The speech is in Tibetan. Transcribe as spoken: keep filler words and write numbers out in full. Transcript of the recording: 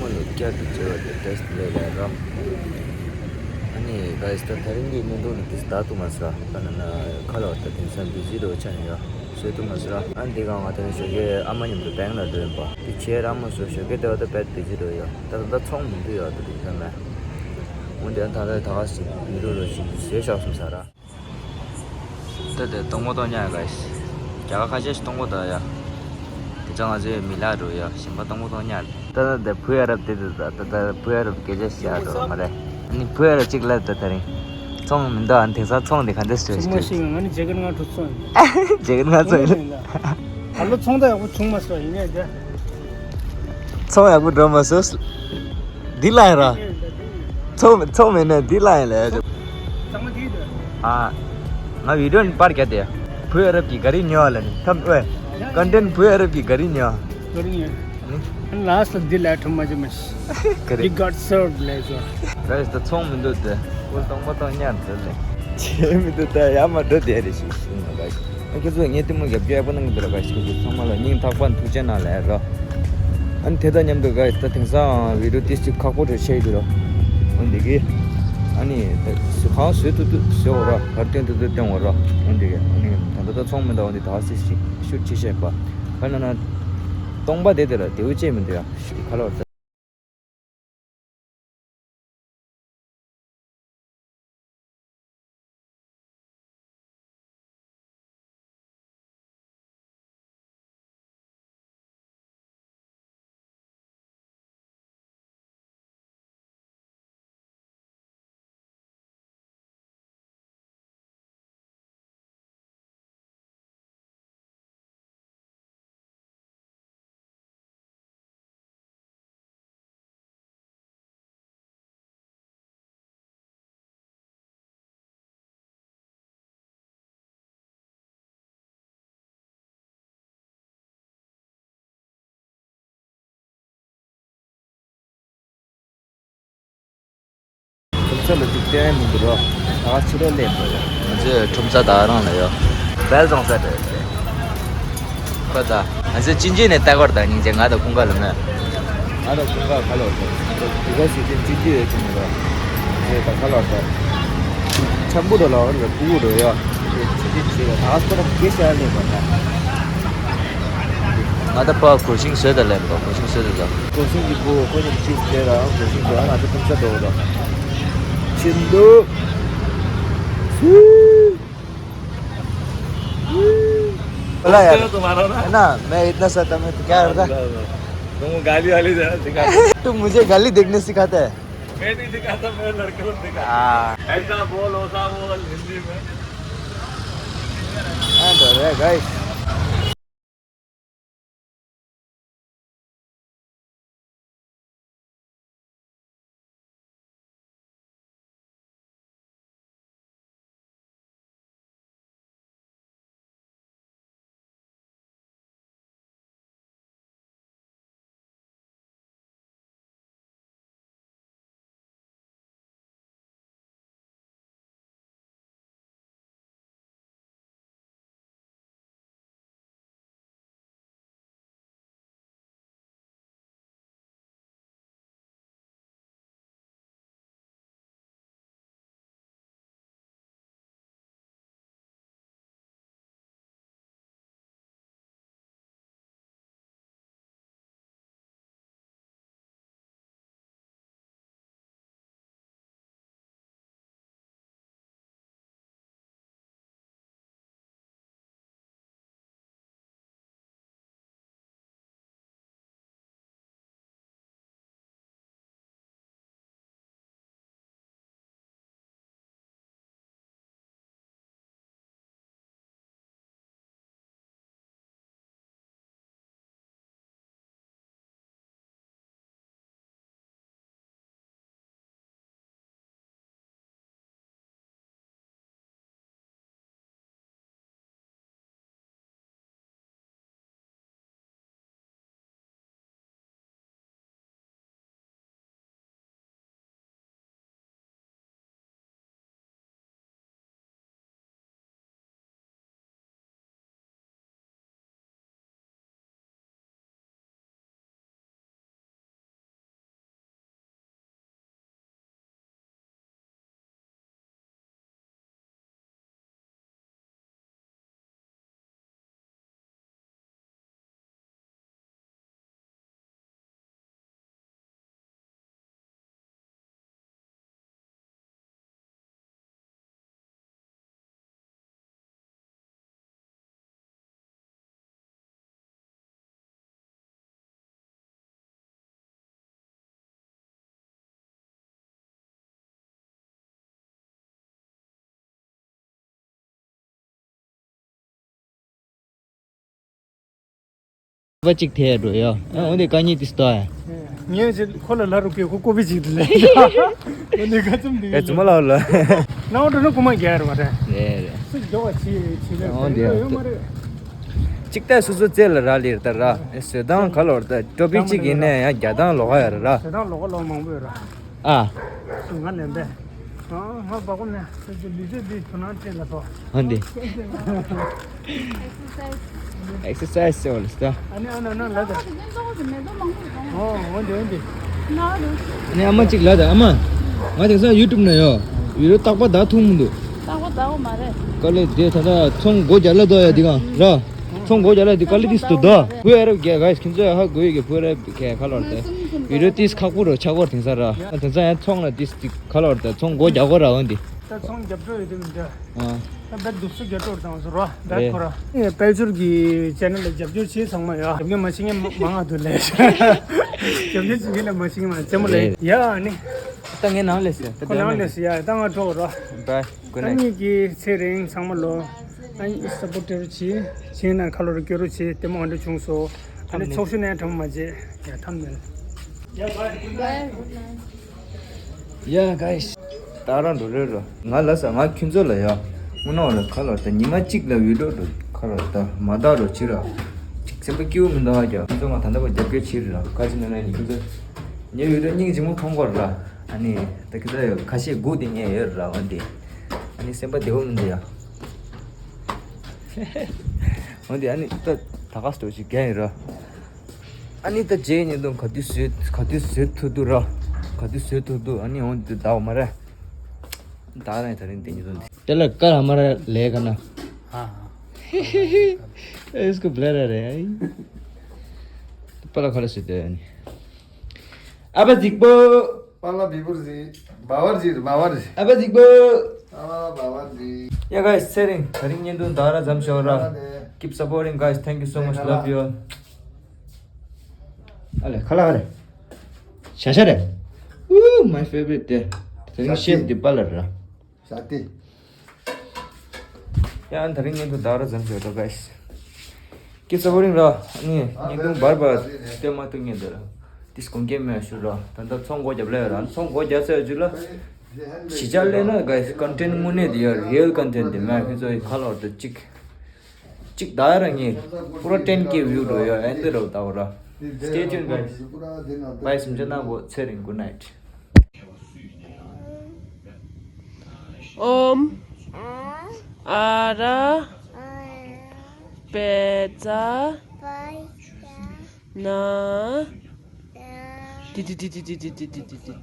མོ་ལ་བསྐྱར་དུ་བརྗེ་བ་དེ་ཏེས་ལས་ལས་རམ། ཨ་ནི་ག་ཡིས་ད་དེ་རིང་གི་བརྙན་ཐུང་ནི་ཏིས་ད་ཐུ་མ་སི་ར། ད་ན་ན་ཁ་ལོ་ད་དེང་སང་བི་ཟི་རོ་ཆ་ནི་ཡོད། བཟོས་ཐུབ་མ་སོང་ར། ཨ་འདི་ག་ང་དེ་རིང་ཞོགས་ཀས་ཨ་མ་མཉམ་དུ་བེང་ལ་འགྲོ་ཡིན་པ། དེ་བྱས་ར་མ་སོང་ཞོགས་ཀས་དེ་བ་ད་དཔེ་བདེ་ཅི་འགྲོ་ཡོད། ད་ད་ཚོང་མི་འདུག་ཡོད་ད་དེ་ཚོ་མེད། འོན་ཏེ་ཨ་ད་ད་ད་ག་སི་མི་འགྲོ་རོ་ཞིག་ཟས་ཤག་སོང་ས་ར། ད་དེ་སྟོང་པ་སྟོང་ཉག་ག་ཡིས། རྒྱ་གར་ཁ་ཤས་ཤིག་སྟོང་པ་ད་ཡ། དེ་ཚོ་ང་ཚོའི་མི་ལ་འགྲོ་ཡ་ཞིམ་པ་སྟོང་པ་སྟོང་ཉག་རེད། ད་ད་བུ་ཨ་རབ་དེ་དེ་ད་ད་ད་བུ་ཨ་རབ་སྐད་ཆ་བཤད་འགྲོ་མ་རེད། ཨ་ནི་བུ་ཨ་རབ་གཅིག་ལབ་ད་དེ་རིང་། ཚོང་མི་འདུག་ཨ་ནི་དེང་སང་ཚོང་དེ་ག་འདྲ་སྤྲོད་ཚོང་མ་ཤེས་ང་ནི་ཇེ་གར་ང་གྲུ་ཚོང་ཡིན། ཇེ་གར་ང་ཚོང་ཡིན། ད་ལོ་ཚོང་ད་ཡག་པོ་བྱུང་མ་སོང་ཡིན་ནའི་དེ། ཚོང་ཡག་པོ་འགྲོ་མ་སོང་། འདི་ལ་ཡིན་ར། ཚོང་ཚོང་མེད་ན་འདི་ལ་ཡིན་ལས། ཚང་མ་དེ་དུ། ཨ། ང་བི་ཌིའོ་ནི་པར་རྒྱག་དེ། བུ་ཨ་རབ་ཀྱི་ག་རི་ཉོ་བ་ལ་ནི་ཐམ་ཨོའི། ཀོན་ཊེན་བུ་ཨ་རབ་ཀྱི་ག་རི་ཉོ་བ། ག་རི་ཉོ་བ། ལ་སི་ལ་འདི་ལ་ཁྲོམ་མ་ཇི་མ་ཤི། ག་རི། We got served ལས་ཟོ། ག་རི་ད་ཚོང་མི་འདུག་དེ། ཀོལ་སྟོང་པ་སྟོང་ཉར་འདི་ལས། བྱེད་མི་འདུག་ད་ཡ་མ་འགྲོ་དེ་རེ་ཞིག་ཞུ་ན་ག་རི། ཨ་ཁྱེད་ཚོ་ངའི་གཏི་མུག་རྒྱབ་སྐྱོར་ཡག་པོ་གནང་གི་འདུག་ར་ག་ཞིག་ཁྱེད་ཚོ་ཚང་མ་ལ་སྙིང་ཐག་པ་ནས་ཐུགས་རྗེ་གནང་ལ་ར། ཨ་ནི་དེ་དང་མཉམ་དུ་ག་ད་དེང་སང་བི་ཌིའོ་ཏིས་ཅིག་ཁག་པོ་རེ་ཆེ་ཡི་འདུག་ར། འོན་ཏེ་གི། ཨ་ནི་ད་གང་བཟོས་ཐུབ་ཐུབ་བཟོས་འོ་ར་གར་སྟོན་ཐུབ་ཐུབ་སྟོན་འོ་ར། འོན་ཏེ་གི་ཨ་ནི་ད་ད་ད་ཚོང་མི་འདུག་འོན་ཏེ་ད་སི་ཤི་ཤུ་ཆེ་ཤེས་པ། ག་ན་ན། སྟོང་པ་དེ་དེ་ལ་དེའུ་ཅེ་མི་འདུག་ཡ་ཤུ་ཁ་ལོར་ད། ཁྱིམ་ཚང་ལ་ཅིག་བསྟན་མི་འདུག་རོ། ད་ཕྱི་རོལ་ལས་འདུག་རོ། ང་ཚོའི་ཁྲོམ་ས་ད་རང་ལ་ཡོད། སྦལ་བཙོང་ས་རེད། ཁོ་ད། ང་ཚོའི་གཅིན་སྦྱིན་ནས་ལྟ་གོར་དང་སྙིང་རྗེ་ང་དང་ཀུན་དགའ་ལ་མེད། ང་དང་ཀུན་དགའ་ག་ལོར་དང་། དེ་ག་ཞིག་ཅན་གཅིན་སྦྱིན་ཡོད་ཀྱི་མི་རོ། ང་ཚོའི་ད་ག་ལོར་དང་། ཆམ་བུ་རོ་ལ་བར་ལ་ཕུ་བུ་རོ་ཡོད། ཅིན་སྦྱིན་ཞིག་ལ་ད་ཁོ་རང་སྐད་ཆ་ལས་པ་ན། ང་ད་ཕ་གོ་ཤིང་བཟོས་ད་ལེན་པ་གོ་ཤིང་བཟོས་ད་ད། གོ་ཤིང་གི་བུ་ཁོ་ཉིད་ཅིས་ལས་ར་གོ་ཤིང་དུ་ང་ད་ཕུམ་ས་འགྲོ་ར། ཆིན་དུ། बोला यार। तुम्हारा ना। है ना, मैं इतना सा तमिल तो क्या करता? तुमको गाली वाली देना सिखा। तुम मुझे गाली देखने सिखाता है। मैं नहीं सिखाता, मेरे लड़के लोग सिखाते हैं। हाँ। ऐसा बोल, वैसा बोल, हिंदी में। हाँ, तो है, गाइस। པ་གཅིག་ཐེ་འགྲོ་ཡོ། ཨ་འོ་དེ་ཀ་ཉིད་དེ་སྟོ་ཡ། ངས་ཅི་ཁོ་ལ་ལ་རུ་ཀེ་ཁོ་ཀོ་པི་ཅིག་དེ་ལས། འོ་དེ་ཀ་ཙམ་དེ་ཨེ་ཙུ་མ་ལ་ལ། ནང་འགྲོ་ན་ཀུ་མ་རྒྱལ་ར་བ་རེད། རེད་རེད། སུ་མགྱོགས་བ་ཆི་ཆི་ལས་འོ་དེ་ཡོད་ཡོད་མ་རེད། གཅིག་ལྟ་སོ་སོ་རྩེ་ལ་ར་ལིར་ད་ར། ཨེ་བཟོད་སྟངས་ག་ལོར་ད་ཀྲོ་པི་གཅིག་ཡིན་ནས་ཡང་རྒྱ་སྟངས་ལོག་ཡ་ར་ར། བཟོད་སྟངས་ལོག་ལོག་མང་པོ་ཡོད་ར། ཨ། ང་ལན་པས། ང་བ་ཀོ་ནས་ལུས་རྩལ་འདི་དོ་སྣང་སྤྲད་ལ་སོ། ཨ་འདི། ཨེག་སར་སའི་སི་ཟེར་བ་ལ་སྟ། ཨ་ནི་ཨ་ན་ན་ལ་ད། ཨོ་འོ་འདི་འོ་འདི། ཨ་ནི་ཨ་མ་གཅིག་ལ་ད་ཨ་མ། ང་དེང་སང་ཡུ་ཊུབ་ན་ཡོ། བི་ཌིའོ་རྟག་པ་ད་ཐུག་མི་འདུག་རྟག་པ་ད་འོ་མ་རེད། དཀའ་ལས་དེ་ད་ད་ཚོང་སྒོ་རྒྱག་ལ་དོ་ཡ་འདི་གང་ར། ཚོང་སྒོ་རྒྱག་ལ་འདི་དཀའ་ལས་དེ་སུ་དོ་དོ། བུ་ཨ་རབ་རྒྱ་ག་ཁྱིམ་ཚོ་ཡ་ཧ་གོ་ཡི་གི་བུ་ཨ་རབ་ག་ལོར་ཏེ། བི་ཌིའོ་ཏིས་ཁག་པོ་རོ་ཆག་པོར་དེང་སང་ར། དེང་སང་ཡང་ཚོང་ལ་ཏིས་ཏི་ག་ལོར་ཏེ་ཚོང་སྒོ་རྒྱག་གོ་ར་འོན་ཏེ། ད་ཚོང་རྒྱབ་སྐྱོར་ཡོད་དེ་མི་འདྲ། ཨ། ད་བད་དུབ་སུ་རྒྱབ་སྐྱོར་བཏང་སོ་ར་བད་ཁོ་ར། ཨེ་དཔལ་འབྱོར་གྱི་ཅེ་ནལ་ལ་རྒྱབ་སྐྱོར་བྱེད་ཚང་མ་ཡ། རྒྱབ་སྐྱོར་མ་བྱེད་མཁན་མང་ང་དུ་ལས། རྒྱབ་སྐྱོར་བྱེད་མཁན་ལ་མ་བྱེད་མཁན་མང་རྩེད་མོ་ལས་ཡ་ཨ་ནི། ད་ངའི་ནང་ལས་ཟེར་ད་ཁོ་ནང་ལས་ཟེར་ཡ་ད་ང་འགྲོ་ར། Bye. Good night. ད་ངེད་ཀྱི་ཚེ་རིང་ཚང་མ་ལོ། ཨ་ནི་སབ་པོར་ཊི་རུ་བྱེད། བྱེད་ན་ཁ་ལོ་རུ་སྐྱོ་རུ་བྱེད་དེ་མོ་འདྲ་བྱུང་སོ། ཨ་ནི་ཚོགས་ཞུ་ནས་གྲམ་མ་བྱེད་ཡ་ཐམ་མེད། Yeah, guys. ད་རང་འགྲོ་རེད་རོ། ང་ལ་ས་ང་ཁྱོད་ཚོ་ལ་ཡ། དངོས་གནས་ལ་ཁ་ལོ་ད་ཉི་མ་གཅིག་ལ་བི་ཌིའོ་འགྲོ་ཁ་ལོ་ད་མ་ད་རོ་ཕྱི་ར། ཅིག་སེམས་པ་སྐྱིད་པོ་མི་འདུག་ཨ་ཀྱ། ཁྱོད་ཚོ་ང་ད་ལྟ་བར་རྒྱབ་སྐྱོར་བྱེད་རེད་ར་ཁ་ཅིག་ན་ན་ཡིན་ཁྱོད་ཚོ། ངའི་བི་ཌིའོ་སྙིང་རྗེ་མོ་མཐོང་གོ་ར། ཨ་ནི་ད་ཁྱོད་ཚོ་ཡ་ཁ་ཤས་སྒུག་དེ་ཉན་ཡོད་ར་འོན་ཏེ། ཨ་ནི་སེམས་པ་བདེ་བོ་མི་འདུག་ཡ། འོན་ཏེ་ཨ་ནི་ད་ད་ག་སྟོ་ཞིག་རྒྱ་ཡིན་ར། ཨ་ནི་ད་རྗེས་ཉིན་དུ་ག་དུས་བཟོས་ག་དུས་བཟོས་ཐུབ་འདུག་ར། ག་དུས་བཟོས་ཐུབ་འདུག་ཨ་ནི་འོན་ཏེ་ད་འོ་མ་ར། ད་རང་ད་རིང་དེ་ཉིན་དུ་འདི། དེ་ལ་ཀར་ཨ་མ་ར་ལས་ག་ན། ཨ་ཨ། ཨེ་སྐུ་བླ་ར་རེ་ཨི། པ་ལ་ཁ་ལ་སི་དེ་ཨ་ནི། ཨ་ཕ་གཟིགས་པོ། པ་ལ་བི་བུར་ཟི། བ་བར་ཟི་བ་བར་ཟི། ཨ་ཕ་གཟིགས་པོ། ཨ་བ་བ་ཟི། Yeah, guys, ཚེ་རིང་ད་རིང་བརྙན་ཐུང་ད་ར་མཚམས་ཞོག་ར། Keep supporting, guys. Thank you so much. Love you all. ཨ་ལེ་ཁ་ལག་རེད། ཤ་ཤ་རེད། Ooh, my favorite དེ། དེ་རིང་ཤེབ་འདི་པ་ལ་ར། ཤ་ཏི། ཡང་དེ་རིང་ཉིན་དུ་ད་ར་ཛམ་ཞོ་ཏོ་guys། Keep supporting ར། ནི་ཉིན་དུ་བར་བར་ལྟད་མ་ཐུག་ཉིན་དུ་ར། དིས་གོང་ཀེ་མེ་ཤུ་ར། ད་ལྟ་ཚོང་སྒོ་རྒྱབ་ལེ་ར། ཚོང་སྒོ་རྒྱབ་ཚེ་ཇུ་ལ། ཕྱི་ཆ་ལེ་ན་guys། ཀོན་ཊེན་དངོས་གནས་དེ་ཡ་རི་ཡལ་ཀོན་ཊེན་དེ་མེད་ཁྱོད་ཚོ་ཁ་ལོར་དུ་གཅིག་གཅིག་ད་ར་ངས་པུ་ར་ཊེན་ཀེ་བིའུ་འགྲོ་ཡོད་ཨེ་འདི་རོ་ད་བ་ར། Stay tuned, guys. Bye. སུམ་ཅུ་ན་བོ་ཚེ་རིང་། Good night. ཨོམ། ཨ་ར། པེ་ཙ། ན། ཏི་ཏི་ཏི།